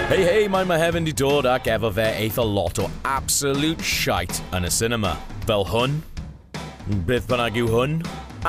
Hei hei, mae Mehefin 'di dod ac efo fe eitha lot o absolute shite yn y cinema. Fel hwn, beth bynnag yw hwn,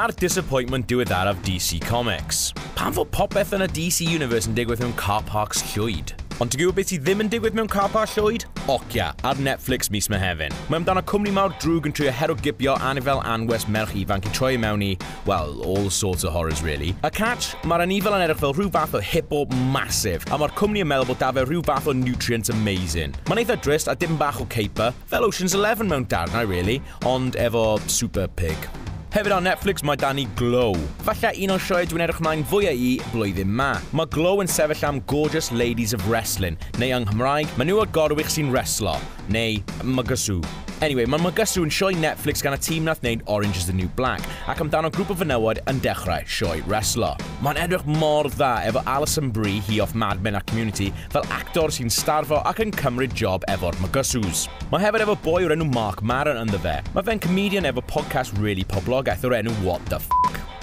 a'r disappointment diweddaraf DC Comics. Pam fod popeth yn y DC Universe yn digwydd mewn car parks llwyd? Ond ti'n gwybod beth sydd ddim yn digwydd mewn car park llwyd? Okja, ar Netflix mis Mehefin. Mae amdano cwmni mawr drwg yn trio herwgipio anifel anwes merch ifanc i troi mewn i, well, all sorts of horrors really. Y catch, mae'r anifel yn edrych fel rhyw fath o hippo massive, a mae'r cwmni yn meddwl bod 'da fe rhyw fath o nutrients amazing. Mae'n eitha drist a dim bach o caper, fel Ocean's 11 mewn darnau really, ond efo super pig. Hefyd ar Netflix mae 'da ni Glow. Falle un o'r sioeau dwi'n edrych ymlaen fwyaf i blwyddyn ma. Mae Glow yn sefyll am Gorgeous Ladies of Wrestling, neu yng Nghymraeg, Menywod Gorwych sy'n Reslo, neu Mygysu. Anyway, mae Mygysu yn sioe Netflix gan y tîm nath wneud Orange is the New Black, ac amdano grŵp o fenywod yn dechrau sioe reslo. Mae'n edrych mor dda efo Alison Brie, hi off Mad Men a Community, fel actor sy'n starfo ac yn cymryd job efo'r Mygysus. Mae hefyd efo boi o'r enw Marc Maron ynddo fe. Mae fe'n comedian efo podcast really poblogaidd o'r enw What the F***.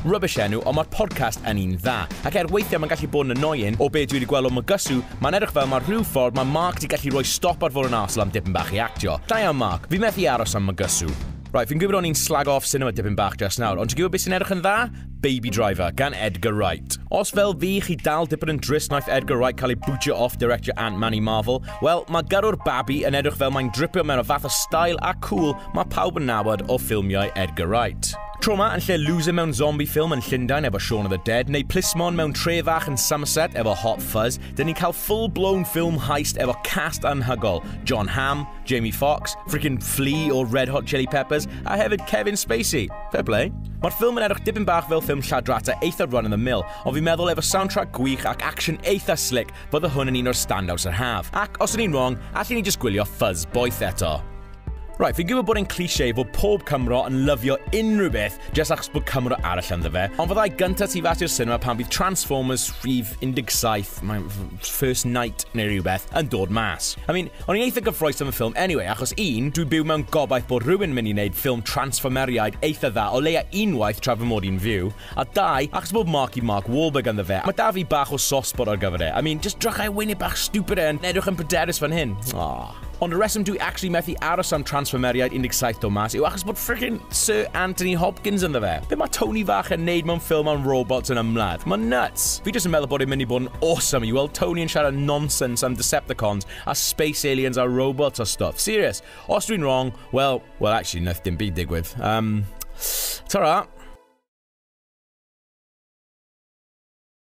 Rubbish enw, ond mae'r podcast yn un dda. Ac er weithiau mae'n gallu bod yn annoying, o be dwi wedi gweld o Mygysu, mae'n edrych fel mae rhyw ffordd mae Mark wedi gallu rhoi stop ar fod yn arsehole am dipyn bach i actio. Da iawn Mark, fi methu aros am Mygysu. Right, fi'n gwybod o'n i'n slag off cinema dipyn bach just nawr, ond ti'n gwybod beth sy'n edrych yn dda? Baby Driver, gan Edgar Wright. Os fel fi, chi dal dipyn yn drist naeth Edgar Wright cael ei bootio off director Ant-Man i Marvel, wel, mae gyrrwr babi yn edrych fel mae'n dripio mewn o fath o style a cool mae pawb yn nabod o ffilmiau Edgar Wright. Tro ma, yn lle loser mewn zombie film yn Llundain efo Shaun of the Dead, neu plismon mewn tre fach yn Somerset efo Hot Fuzz, dyn ni'n cael full-blown film heist efo cast anhygoel. Jon Hamm, Jamie Foxx, freaking Flea o Red Hot Chili Peppers, a hefyd Kevin Spacey. Fair play. Mae'r ffilm yn edrych dipyn bach fel ffilm lladrata eitha run of the mill, ond fi'n meddwl efo soundtrack gwych ac action eitha slick, fydde hwn yn un o'r standouts yr haf. Ac os o'n i'n wrong, allen ni just gwylio Fuzz boeth eto. Right, fi'n gwybod bod e'n cliché fod pob Cymro yn lyfio unrhyw beth jyst achos bod Cymro arall ynddo fe, ond fyddai gyntaf tu fas i'r cinema pan bydd Transformers rhif 17, mae First Knight neu rhywbeth, yn dod mas. I mean, o'n i'n eitha gyffrous am y ffilm anyway, achos un, dwi'n byw mewn gobaith bod rhywun yn mynd i wneud ffilm Transformeriaid eitha dda o leia unwaith tra fy mod i'n fyw, a dau, achos bod Marky Mark Wahlberg ynddo fe, mae da fi bach o soft spot ar gyfer e. I mean, just drycha ei wyneb bach stupid e yn edrych yn pryderus fan hyn. Aww. Ond y reswm dwi actually methu aros am Transformeriaid 17 dod mas yw achos bod frickin' Sir Anthony Hopkins ynddo fe. Be mae Tony fach yn neud mewn ffilm am robots yn ymladd? Mae'n nuts. Fi jyst yn meddwl bod e'n mynd i bod yn awesome i weld Tony yn siarad nonsense am Decepticons a space aliens a robots a stuff. Serious. Os dwi'n wrong, well, actually, nath dim byd digwydd. Ta-ra.